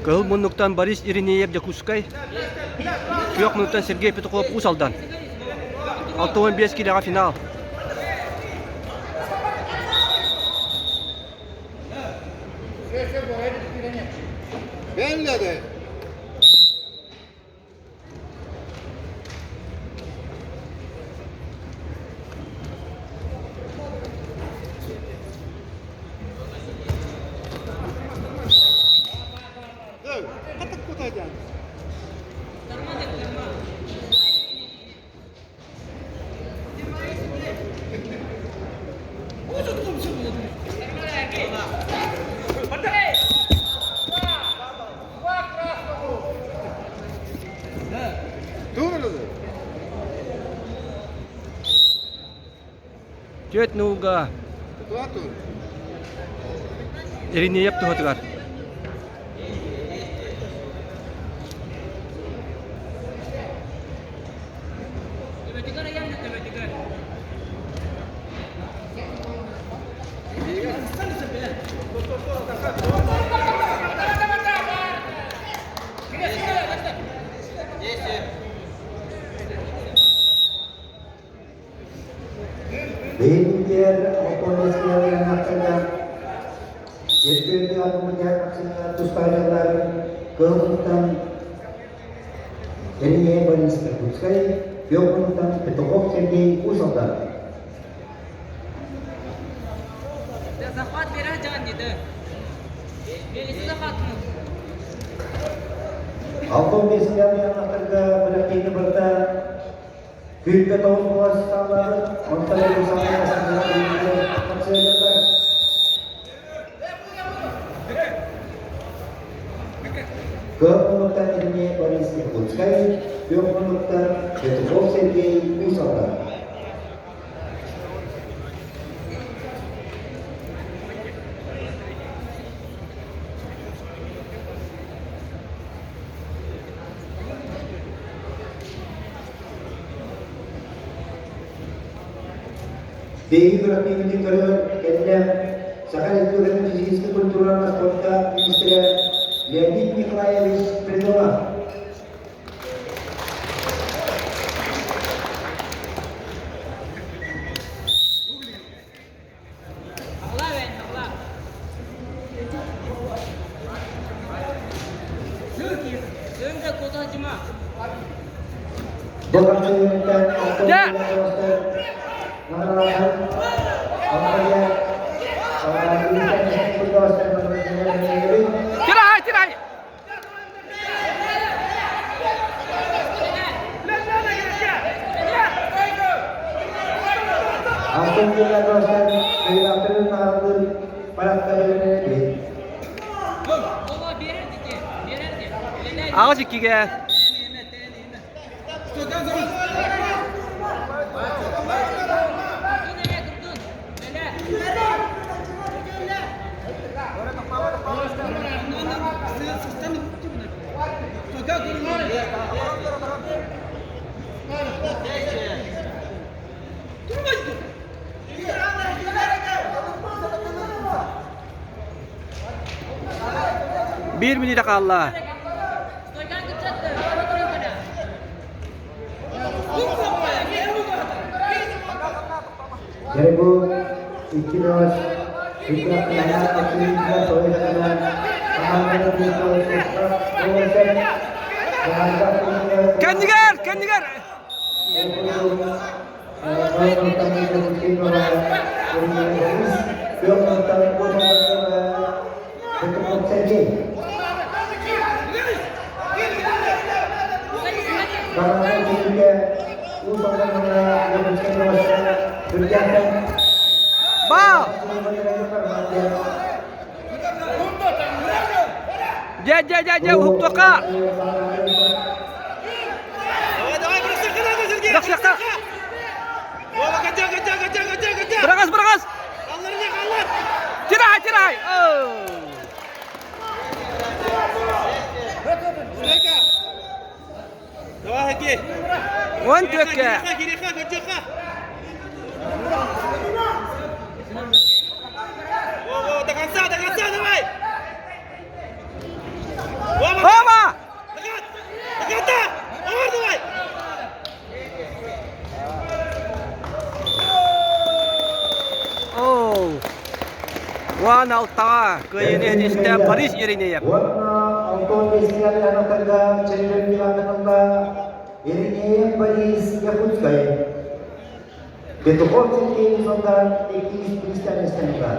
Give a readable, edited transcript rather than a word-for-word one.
Кыһыл муннуктан Борис Иринеев Дьокуускай, күөх муннуктан Сергей Петухов Уус Алдан. 65 киилэҕэ финал. Belli Түөрт нууга Иринеев туһатыгар. Бэйэтигэр оппозицияларынаахтарга Иркүөтү тустааччылар кыһылтан Иринея Борис Иркутскай, Пёкунтан Петухов Сергей Уус Алдан. Захват бере жан dedi. Белisi захватını. Алтын бесилерге күрэхтэһиини барыта 29 буолар онтон Кыһыл муннуктан Иринеев Борис Иркутскай, күөх муннуктан Петухов Сергей Уус Алдан. Биһиги күрэхтэһиибитин көрөр кэллэ Саха Республикатын физическэй культуранан спортка министрэ Леонид Николаевич Придонов. Дьэ! Тирай, тирай! Аҕыс иккигэ. Биир мүнүүтэ хаалла. Дьэ бу икки бөҕөс Кэннигэр, кэннигэр! Баал! Дьэ, дьэ, дьэ, дьэ, уһуктуохха! Давай, давай, бросай, Тахсыахха! Уон түөккэ. Оба! Оу! Уон алтаҕа кыайыыны ситистэ Борис Иринеев. Уонна Антон Бесияны анатарга чөллөн Ивановна Иринеев Борис Якутскай. Петухов Сергей Мисондар иккис Кристиан Станислав.